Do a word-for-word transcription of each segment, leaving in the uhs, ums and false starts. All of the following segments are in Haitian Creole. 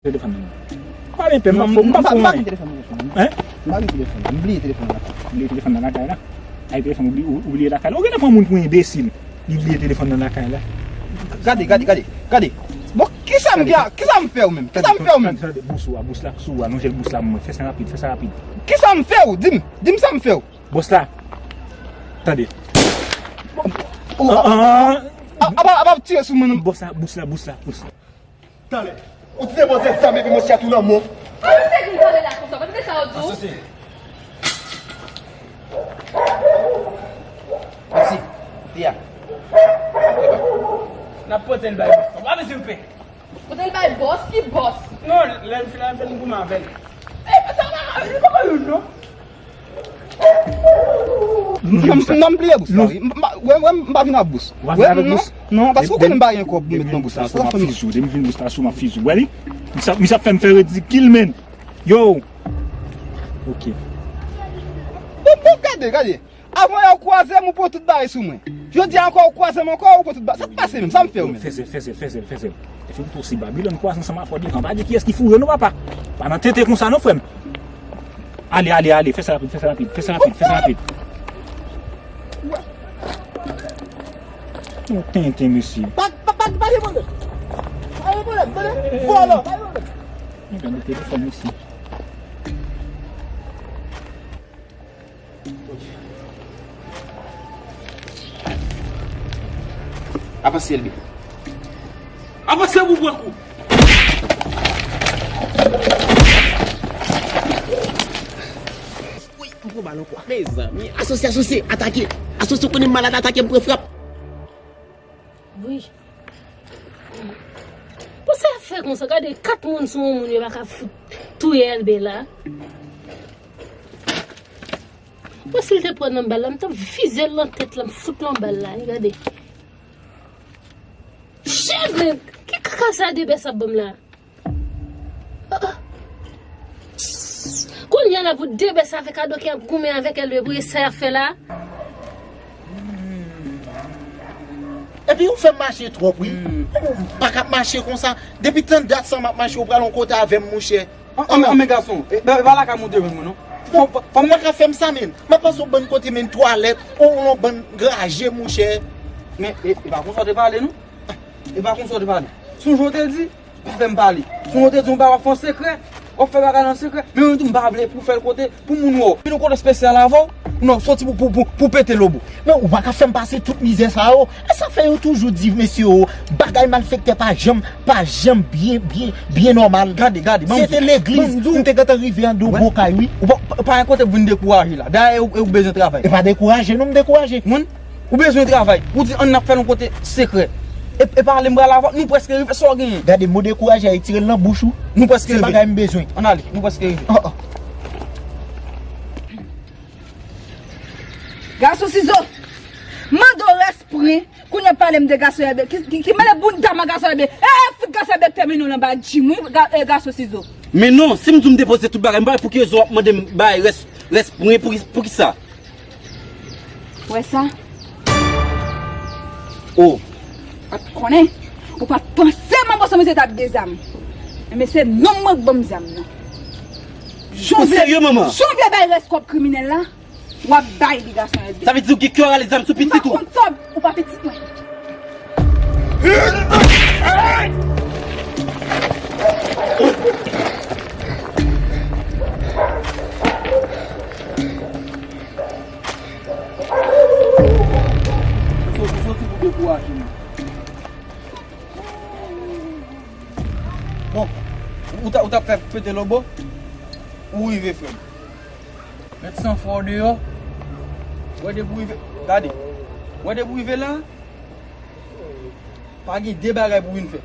Telefòn nan. Pa gen pè, m pa fè, m pa fè anyen. Telefòn nan. Hein? M pa gen telefòn. M bliye telefòn nan lakay. Bliye telefòn nan lakay la. Ay telefòn ou bli-, ou, ou bliye lakay la. Ou genlè pran moun pou enbesil. Li bliye telefòn nan lakay la. Gade, gade, gade, gade. Bon, kisa m gen, kisa m fè w menm? Kisa m fè w menm? Tande, tande, bous ou a, bous la, sou ou a, lonje l bous la, mwen. Fè sa rapid, fè sa rapid. Kisa m fè w? Di m, di m sa m fè w. Bòs la. Tande. Bon, ah, ah, ah. Ap, ap, ap tire sou mwen. Bòs la, bous la, bous la, bous la. Talè. Ou te depoze zam epi mwen chèt ou nan men w. Kòman se vin pale la konsa? Paske sa yo di w? Asosi. Mèsi. Tia. N ap pote l bay bòs. W ap vin silvouplè. Pote l bay bòs? Ki bòs? Non, lè l fin la, l fè n goumen avè l. E, sa va, li poko youn, non. Non, m bliye bous la, wi. M pa, wè, wè, m pa vin ak bous. Wè, non, non, paske ou konnen m pa gen kòb pou met nan bous la. Depi m vin bous la sou m ap fizi w. Depi m vin bous la sou m ap fizi w. Wè li? Misye ap, misye ap fè m fè ridikil, menn. Yo. Ok. Bon, bon, gade, gade. Avan yè ou kwaze m, ou pran tout bagay sou mwen. Jodi a ankò ou kwaze m ankò, ou pran tout bagay. Sa k pase menm? Sa m fè w menm? Fè zèl, fè zèl, fè zèl, fè zèl. Epi ou tou se Babilòn kwaze ansanm ak fò devan. Pa di kiyès ki foure non, papa. Pa nan tenten konsa non, frè m. Ale, ale, ale. Fè sa rapid, fè sa rapid, fè sa rapid, fè sa rapid. Yon tenten, mesye. Pa, pa, pa, pa gen pwoblèm. Pa gen pwoblèm, tande? Vòlò, pa gen pwoblèm. Mwen gade telefòn, mesye. Avanse, Elbi. Avanse pou pran kou. Wi, m pran bal ankò. Mezanmi, asosye, asosye, atake. Asosye, ou konnen m malad, atake, m pran frap. Wi. Bon, sa y ap fè konsa? Gade, kat moun sou yon moun, yo pa ka fout touye Elbe la. Bon, si l te pran nan bal la, m t ap vize l nan tèt la, m fout l yon bal la, gade. Chèt, men, ki kaka sa de bès ap ban m la? Ah, ah. Kounye a la pou de bès avèk Ado ki ap goumen avèk Elbe pou e sa y ap fè la. Epi ou fè m mache twòp, wi. Ou pa ka ap mache konsa. Depi tann dat sa m ap mache, ou pral yon kote avè m, monchè. An, an, an, men gason, e, e pa lakay mwen ou te jwenn mwen, non. Fò, fò, fò m pa ka fè m sa, menn. M ap pase yon bann kote, menn, twalèt, yon, yon bann graje, monchè. Men, e, e pa konsa w te pale, non. E pa konsa w te pale. Sonje w te di, pa fè m pale. Sonje w te di, w pa w ap fè yon sekrè. W ap fè bagay nan sekrè. Men mwen tou, m pa vle pou fè l kote, pou moun wè w. Vin yon kote espesyal avè w. Non, soti pou, pou, pou, pou pete lobo. Men ou pa ka fè m pase tout mizè sa yo. E sa fè yo toujou di mesye yo, bagay malfektè pa janm, pa janm byen, byen, byen nòmal. Gade, gade, ban m di w. Se te legliz, m te gentan rive anndan yon bon kay, wi. Ou pa, pa, pa gen kote pou vin dekouraje la. Dayè, ou, ou bezwen travay. E pa dekouraje, non, m dekouraje. Moun, ou bezwen travay. Ou di, ann n ap fè l yon kote sekrè. E, e pa ale m pral avè w, nou prèske rive, sa w genyen? Gade, mo dekouraje a, retire l nan bouch ou. Nou prèske rive. Se bagay m bezwen. Ann ale, nou prèske rive. Oh, oh. Gason Sizo, mande w rès pran, kounye a pale m de gason Elbe. Ki, ki, ki mele bounda m a gason Elbe. E, e, fout gason Elbe tèmine w nan ba jim, wi, ga-, e, gason Sizo. Men non, si m di w m depoze tout bagay, m pa wè pou ki rezon w ap mande m bay rès, rès pran, pou ki, pou ki sa? Wè sa? Oh. Pa t konnen. Ou pa t panse manbo sa misye t ap gen zam. Enben se nonm mwen k ban m zam nan. Ou serye, manman? Jan w vle bay rès kòb kriminèl la, w ap bay li gason Elbe. Sa vle di ou gen kè w rale zam sou pitit ou? M pa konn sa, ou pa pitit mwen. Soti, soti pou dekouraje nou. Bon, ou ta, ou t ap fè pete lobo, ou rive, frè m. Mèt san fwa w deyò. Wè depi w rive, gade. Wè depi w rive la, pa gen de bagay pou w vin fè.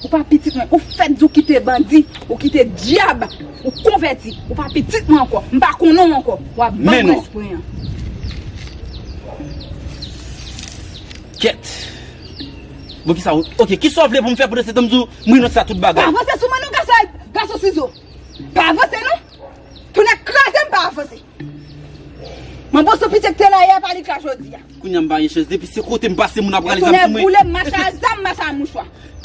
Ou pa pitit mwen, ou fèt di w kite bandi, ou kite dyab, ou konvèti, ou pa pitit mwen ankò, m pa konnen w ankò, w ap ban mwen espri an. Kèt. Bon, kisa w, ok, kisa w vle pou m fè pandan se tan m di w m renonse a tout bagay? Pa vanse sou mwen non, gason, gason Sizo. Pa vanse non. Tonnè kraze m, pa avanse. Manbo sou piti k te la yè, pa li k la jodi a. Kounye a m pa gen chans. Depi se kote m pase, moun ap rale zam sou mwen. Tonnè boule m, mache a zam, mache a mouchwa.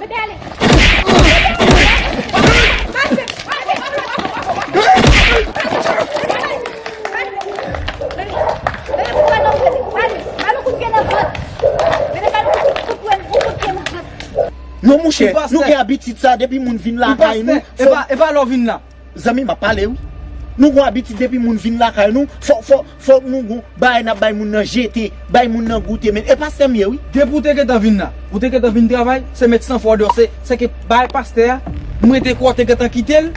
Bebe, ale. Non, monchè, nou gen abitid sa depi moun vin lakay nou. Epa, epa lè w vin la. Zanmi, m ap pale wi. Nou gon abitid depi moun vin lakay nou, fò, fò, fò nou gon bagay n ap bay moun nan jete, bay moun nan goute, men e pastè m ye wi. Depi w te gentan vin la, ou te gentan vin travay, se met san fò deyò, se, se ke bagay pastè a, m rete kwè w te gentan kite l,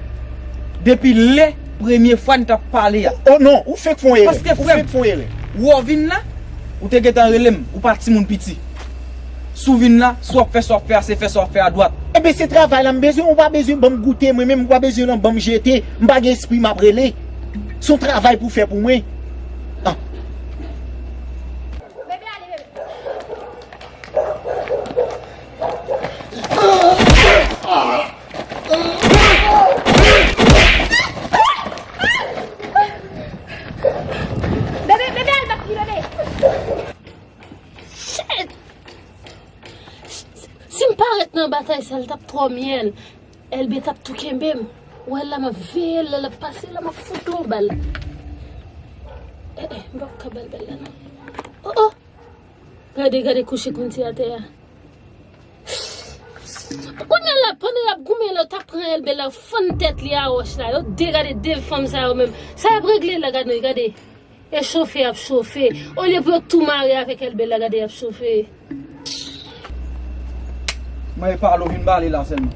depi lè premye fwa n t ap pale a. O non, ou fenk fè yon erè. Paske frè m, ou fenk fè yon erè. Wè w vin la, ou te gentan rele m, ou pa timoun piti. Si w vin la, si w ap fè sa w ap fè a, se fè sa w ap fè a dwat. Ebyen se travay la m bezwen, ou pa bezwen ban m goute mwen menm, ou pa bezwen nan ban m jete, m pa gen espri m ap rele. Se yon travay pou w fè pou mwen. Ah. Bebe, bebe, al bat li, bebe. Shit! Si m parèt nan batay sa, l t ap twò myèl. Elbe t ap tou kenbe m. Ou wè l la, m ap veye l, lè l ap pase la, m ap fout l yon bal. Eh, eh, m p ap ka ba l bal la, non. Oh, oh! Gade, gade kouche Kunti atè a. Kounye a la, pandan y ap goumen la, yo ta pran Elbe la, yo fann tèt li a wòch la. Yo de, gade de fanm sa yo menm. Sa y ap regle la, gade, gade. E chofe y ap chofe. Olye pou yo tou mare avèk Elbe la, gade y ap chofe. Mwen e pale w vin pale la sèlman.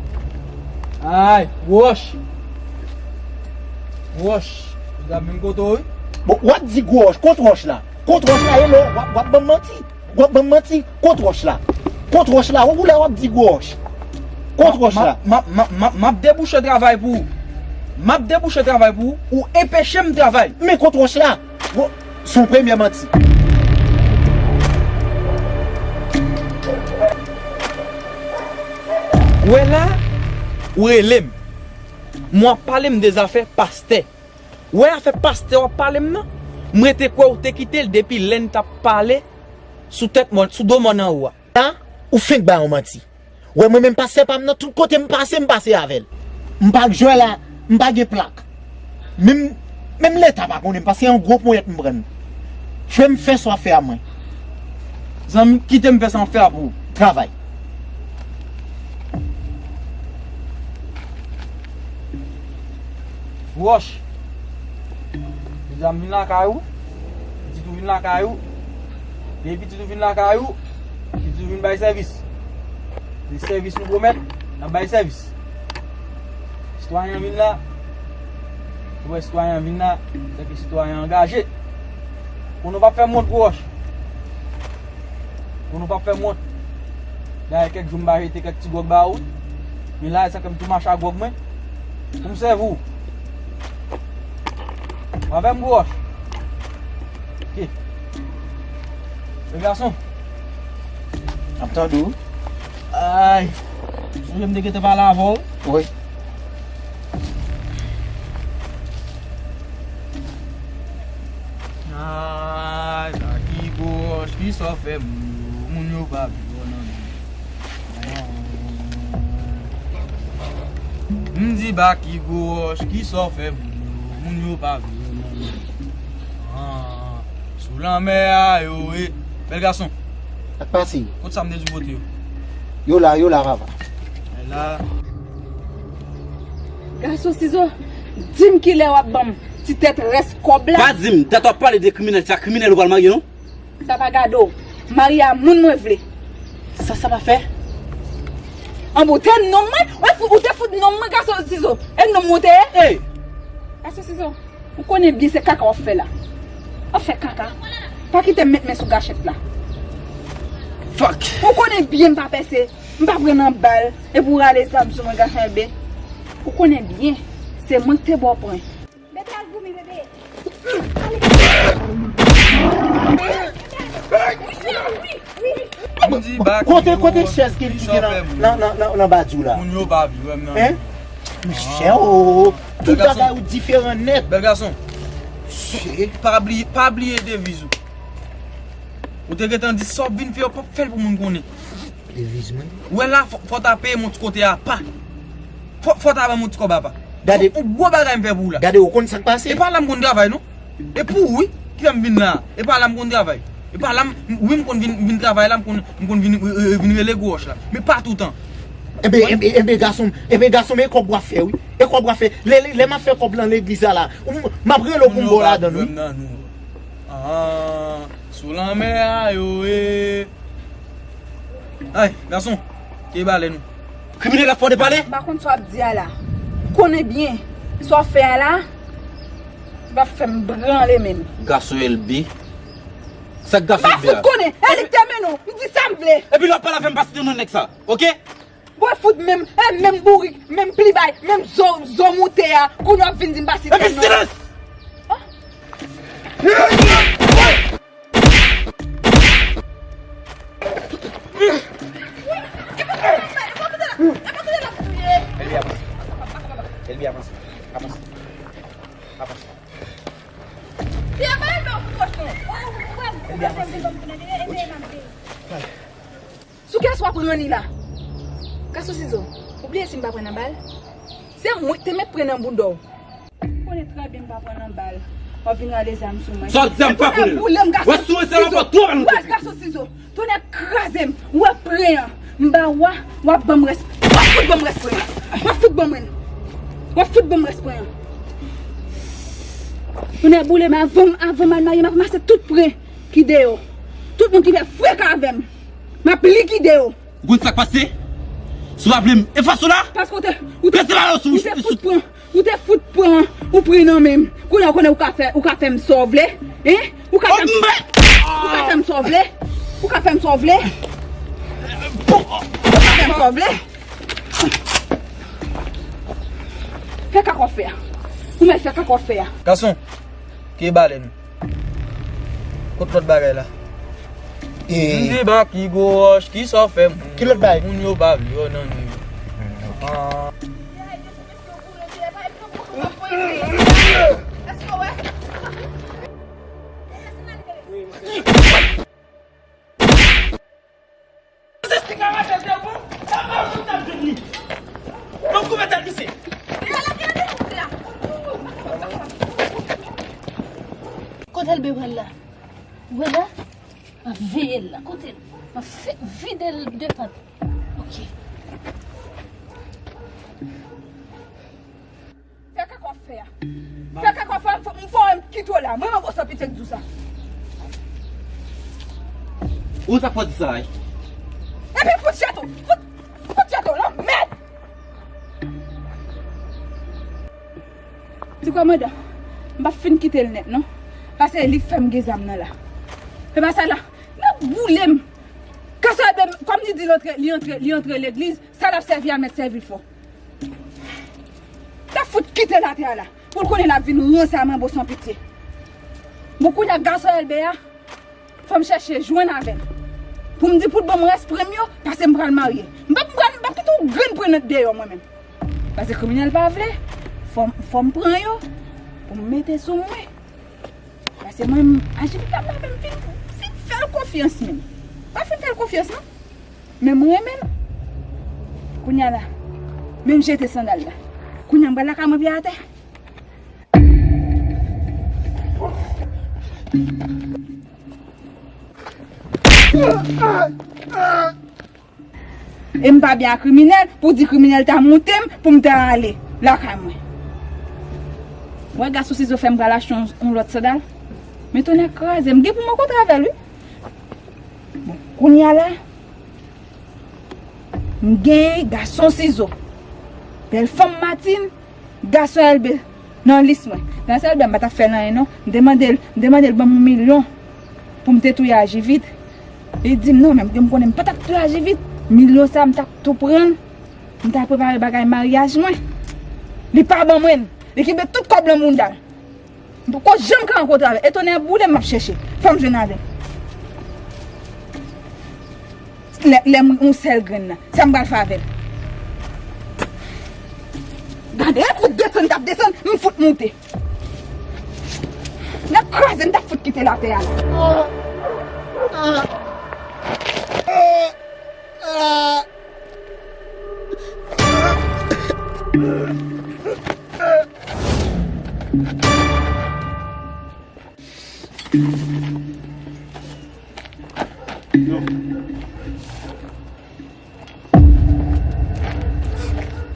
Ay, wòch. Wòch. Li t ap vin kote w wi. Bon, w ap di gwo wòch, kont wòch la. Kont wòch la, hello, w ap, w ap ban m manti. W ap ban m manti, kont wòch la. Kont wòch la, ou la w ap di gwo wòch. Kont wòch la. M ap, m ap, m ap, m ap, m ap debouche travay pou ou. M ap debouche travay pou ou, ou enpeche m travay. Men kont wòch la. Bon, se yon premye manti. Ou wè la, ou rele m. M w ap pale m de zafè pastè. Ou wè afè pastè w ap pale m nan? M rete kwè ou te kite l depi lè n t ap pale sou tèt mòn, sou do mòn anwo a. La, ou fenk bay yon manti. Wè mwen menm pastè pa m nan, tout kote m pase, m pase avè l. M pa k jwe la, m pa gen plak. Menm, menm Leta pa konnen m, paske se yon gwo ponyèt m pran. Frè m, fè sa w ap fè a mwen. Zanmi, kite m fè sa m ap fè a pou ou. Travay. Wòch. Deja m vin lakay ou. Pitit ou vin lakay ou. Depi pitit ou vin lakay ou, pitit ou vin bay sèvis. Se sèvis nou pwomèt, n ap bay sèvis. Sitwayen an vin la. Ou wè sitwayen an vin la, se ke sitwayen angaje. Konnen w p ap fè m wont, gwo wòch. Konnen w p ap fè m wont. Dayè kèk jou m pa jete kèk ti gwòg ba ou. Men la, sa fè m tou mache ak gwòg mwen. Pou m sèvi w. W avè m, gwo wòch? Ok. Wi, gason. M ap tande w. Ay. Sonje m te gentan pale avè w. Wi. Ay, Baky, gwo wòch, kisa w fè moun yo? Moun yo pa vle wè w nan men. M di Baky, gwo wòch, kisa w fè moun yo? Moun yo pa vle wè w nan men. Ah, sou lanmè a yo ye. Bèl gason. Sa k pase? Kot sa m te di w pote yo? Yo la, yo la, papa. Bèl la. Gason Sizo, di m kilè w ap ban m ti tèt rès kòb la. Pa di m, dat w ap pale de kriminèl, se ak kriminèl ou pral marye, non? Sa pa gade w. Marye a moun mwen vle. Sa, sa pa fè? An bon, te nonm mwen? Ou te fout, ou te fout nonm mwen, gason Sizo. E nonm mwen ou te ye? Ey! Gason Sizo, ou konnen byen se kaka w ap fè la. W ap fè kaka. Pa kite m met men sou gachèt la. Fuck! Ou konnen byen m pa pèse. M pa pran nan bal. Epi w rale zam sou mwen, gason enbe. Ou konnen byen, se mwen k te ba w pwen. Bebe al goumen, bebe. Kote, kote chèz ki, ki, ki nan, nan, nan, nan, nan badi w la? Moun yo pa vle wè m nan. Hein? Michel, oh, tout bagay ou diferan nèt. Bèl gason. Pa bliye, pa bliye deviz ou. Ou te gentan di sa w ap vin fè, w p ap fè l pou moun konnen. Deviz mwen. Ou wè la, fò, fò w ta peye m yon ti kote apa. Fò, fò w ta ban m yon ti kòb apa. Gade. Yon gwo bagay m fè pou ou la. Gade, ou konn sa k pase? E pa la m konn travay, non. E pou ou, wi. Ki fè m vin la? E pa la m konn travay. E pa la m, wi, m konn vin, vin travay la, m konn, m konn vin, e, e, vin rele gwo wòch la. Men pa toutan. Enben, enben, enben, gason m, enben, gason m, e kòb w ap fè, wi. E kòb w ap fè. Lè, lè, lè m ap fè kòb lan legliz la la, m, m ap rele w pou m ba w ladan l, wi. Ah, sou lanmè a yo ye. Ay, gason, ke bale nou. Kriminèl la fò de pale? M pa konn sa w ap di a la. Konnen byen, sa w ap fè a la, w ap fè m branle menm. Gason Elbe. Sa gason Elbe a? M pa fout konnen, e li k te mennen w, m di sa m vle. Epi lè w ap pale avè m, pa site non nèg sa, oke? Bò fout menm, e menm bourik, menm pli bay, menm zo, zo moute a, kounye w ap vin di m pa site non. Epi silans! Elbe, avanse. Elbe, avanse. Avanse. Avanse. Elbe, avanse. Sou kiyès w ap ranni la? Gason Sizo, ou bliye si m pa pran nan bal? Se mwen k te mèt pran nan bounda w. Ou konnen trè byen m pa pran nan bal. W ap vin rale zam sou mwen. Sa w di a m pa konnen l. Wè si w se la fò twò pa nou tèt. Wè gason Sizo, tonnè kraze m. Ou wè pren an. M ba w a, w ap ban m rès. W ap fout ban m rès pren an. W ap fout ban m rès. W ap fout ban m rès pren an. Tonnè boule m, avan, avan m al marye, m ap ranmase tout pren ki deyò. Tout moun ki fè freka avè m. M ap likide yo. Ou konn sa k pase? Si w pa vle m efase w la, paske ou te, ou te, ou te fout pran, ou te fout pran, ou pran nan men m. Kounye a ou konnen ou ka fè, ou ka fè m sa w vle, hein? Ou ka fè m, ou ka fè m sa w vle. Ou ka fè m sa w vle. Ou ka fè m sa w vle. Fè kaka w fè a. Ou mèt fè kaka w fè a. Gason, ke bale nou. Kot lòt bagay la? E m di Baky gwo wòch, kisa w fè moun? Ki lòt bagay? Moun yo pa vle wè w nan nou. Ah. Elbe pral la. Ou wè la? M ap veye l la. Kote l? M ap fè vide l de pant. Ok. Fè kaka w ap fè a. Fè kaka w ap fè a, m fò, m fò m kite w la. Mwen menm gwo san pitye k di w sa. Ou sa fò di sa, wi? Epi fout jete w. Fout, fout jete w, lanmèd! Ti kòmandan, m p ap fin kite l nèt, non. Paske li fè m gen zam nan la. Se pa sa la. N ap boule m. Gason Elbe, kòm li di l antre, li antre, li antre legliz, sa l ap sèvi a mèt sèvi l fò. L ap fout kite l atè a la. Pou l konnen l ap vin ranse a manbo san pitye. Bon, kounye a gason Elbe a, fò m chèche jwenn avè l. Pou m di pou l ban m rès pran m yo, paske m pral marye. M p ap, m pral, m p ap kite yon grenn pran nan deyò mwen menm. Paske kriminèl pa vle, fò m, fò m pran yo, pou m mete sou mwen. Paske mwen, Ajivit la, m pa menm fin, fin fè l konfyans menm. Pa fin fè l konfyans, non. Men m renmen l. Kounye a la, men m jete sandal la. Kounye a m pral lakay mwen pye atè. E m pa byen a kriminèl, pou di kriminèl ta moute m, pou m ta ale lakay mwen. Wè gason sizo fè m pral achte yon, yon lòt sandal. Men tonnè kraze m, gen pou m rankontre avè l, wi. Bon, kounye a la, m gen gason sizo. Bèl fanm Matin, gason Elbe nan lis mwen. Gason Elbe, m pa t ap fè l anyen, non. M te mande l, m te mande l ban m yon milyon pou m te touye Ajivit. Li di m non, men m konnen m pa t ap touye Ajivit. Milyon sa, m t ap tou pran l. M t ap prepare bagay maryaj mwen. Li pa ban mwen l. Li kenbe tout kòb lan mounda l. M poko janm ka rankontre avè l. E tonnè boule m, m ap chèche. Fò m jwenn avè l. Lè, lè m yon sèl grenn nan. Sa m pral fè avè l? Gade, e fout desann, t ap desann, m fout moute. N ap kraze, m t ap fout kite l atè a la.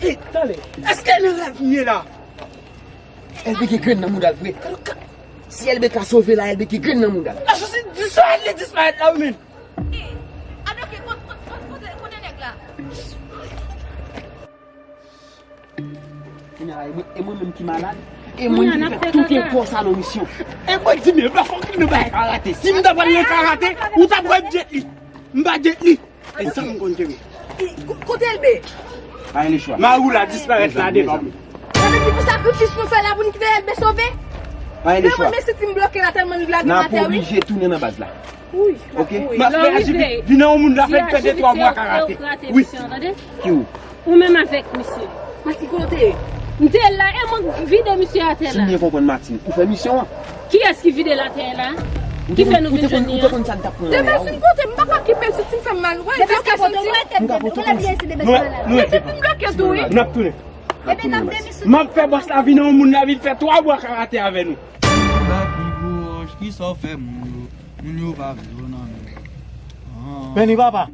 Hey, tande, èske nan rèv m ye la? Elbe gen grenn nan mouda l vre. Si Elbe ka sove la, Elbe gen grenn nan mouda l. Gason, se disparèt li disparèt la, wi, men. Adòke, kote, kote, kote, kote nèg la? Kounye a la, e mwen, e mwen menm ki malad, e mwen ki fè tout efò sa nan misyon. E mwen di, men, la fòk li nan bay karate. Si m ta pral nan karate, ou t ap wè m djèt li. M pa djèt li. E sa m konn kenbe. Kote Elbe? Pa gen lechwa. Mari w la disparèt la devan mwen. Sa vle di pou sakrifis nou fè la pou n kite Elbe sove? Pa gen lechwa. Men mwen, men si ti m bloke la tèlman n lage m atè, wi. N ap oblije tounen nan baz la. Oke? M ap fè Ajivit vin nan yon moun la fè pèdè twa mwa karate. Wi. Ki ou? Ou menm avèk misye. Mati kote? M te la, e mwen k vide misye atè la. Si m byen konprann, Matin, ou fè misyon an? Kiyès ki vide l atè la? Ki fè nou vin jwenn li an? Ou te konn sa n t ap pran la. Demen fin kote, m pa ka kite si ti m fè m mal. Wè, jiskaske m ti. M ka pote konn. Nou, nou, nou, nou, n ap tounen. Epi n ap demisyon. M ap fè bòs la vin nan yon moun la vin fè twa bwa karate avè nou. Baki gwo wòch ki sa w fè moun yo. Moun yo pa vle yo nan men. Beni papa.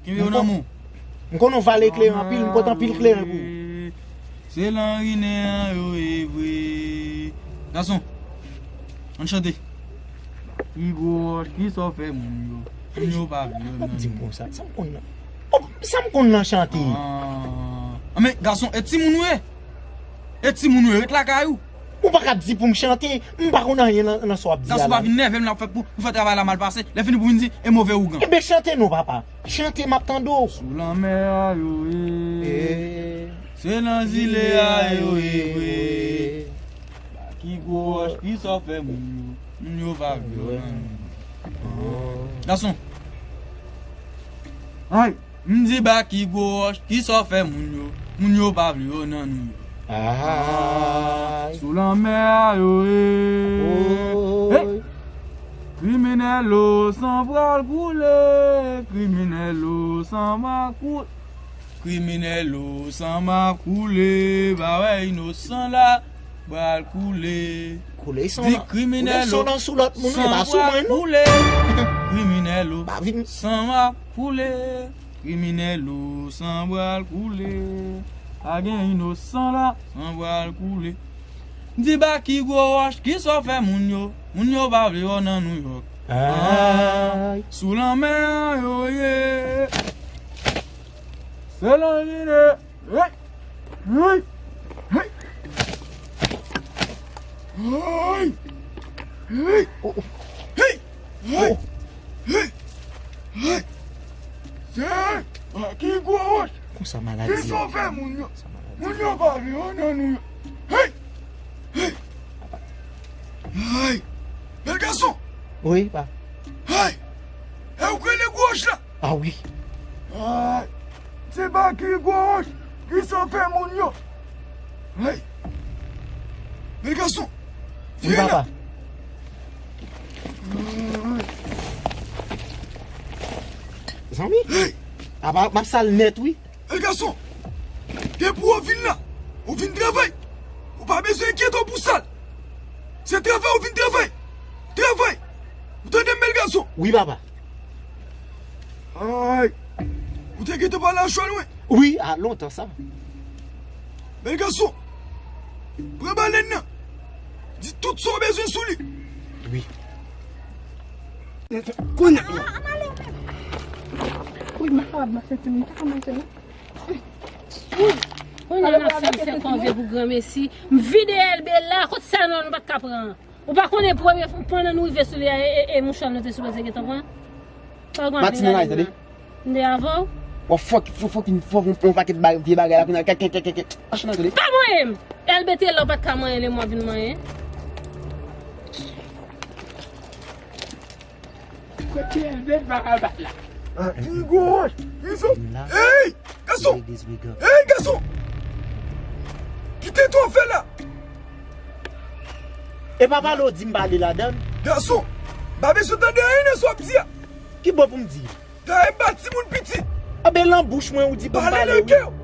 Kenbe yo nan men w. M konn ou vale kleren anpil, m pote anpil kleren pou ou. Se lan rinen an yo ye vre. Gason, ann chante. Ki gwo wòch ki sa w fè moun yo. Moun yo pa vle yo nan men. Di m konsa, sa m konn nan. Oh, sa m konn nan chante. Ah, men gason, e timoun ou ye? E timoun ou ye, ret lakay ou. Ou pa ka di pou m chante, m pa konn anyen nan, nan sa w ap di a la. Gason pa vin nève m la pou fè, pou, pou fè travay la mal pase. Lè fini pou vin di, e move ougan. Enben chante non papa. Chante m ap tande w. Sou lanmè a yo ye. Se nan zile a yo ye vre. Ki gwo wòch ki sa w fè moun yo. Moun yo pa vle yo nan men. Gason. Ay. M di ba ki gwo wòch, ki sa w fè moun yo, moun yo pa vle yo nan nou yo. Ay. Sou lanmè a yo ye. Hey! Kriminèl o san pral koule, kriminèl o san pral koule. Kriminèl o san pral koule, ba wè inosan la. pral koule. Koule san. Di la, kriminèl koule san o, la sou lòt moun, san pral koule. Kriminèl o, san ap koule. Kriminèl o, san pral koule. Pa gen inosan la, san pral koule. Di Baky gwo wòch, kisa w fè moun yo? Moun yo pa vle wè w nan Nouyòk. Ay. Sou lanmè an yo ye. Se lanmè an. Hey! Hey! Hey! Hey! Hey! Oh, oh. Hey! Hey! Oh. Hey! Hey! Se Baky gwo wòch. Konsa maladi. Kisa w fè moun yo? Konsa maladi. Moun yo pa vle wè w nan Nouyòk. Hey! Hey! Hey! Bèl gason! Wi, pa. Hey! E ou k rele gwo wòch la? Ah wi. Ay, se Baky gwo wòch, kisa w fè moun yo? Ay, bèl gason, vire la. Wi, papa. Zanmi, ay, apa m ap sal nèt, wi. Bèl gason, gen pou ou vin la, ou vin travay. Ou pa bezwen enkyete w pou sal. Se travay ou vin travay. Travay. Ou tande m, bèl gason? Wi, papa. Ay! Ou te gentan pale a Jwa lwen? Wi, a lontan sa. Bèl gason, pran balèn nan. Di tout sa w bezwen sou li. Wi. Kounye a. Wi, m pa kapab mache, m pa ka mache, non. Wi. Kounye a n ap fè m fè kòve pou granmesi. M vide L B la, kot sa non nou pa t ka pran? Ou pa konnen premye f-, pandan nou rive sou li a, e, e, e mouchwa nou te sipoze gentan pran? Pa w konn Matin nan la, tande. M te avè w. W ap fòk, fòk, fòk, fòk yon, yon pakèt ba-, vye bagay la kounye a. Kè, kè, kè, kè, kè. Mache nan, tande. Pa manyen m! L B te la, ou pa t ka manyen li, mwen vin manyen. Kote L B pa ka bat la? Ah, ki gwo wòch! Ki sa? Ey! Gason! Ey, gason! Kite tou fè la! E pa pale w di m pale ladan l. Gason, m pa bezwen tande anyen nan sa w ap di a. Ki bò pou m di? Dayè m pa timoun piti. Anben, lan bouch mwen ou di pou m pale, wi. Pale nan kè w.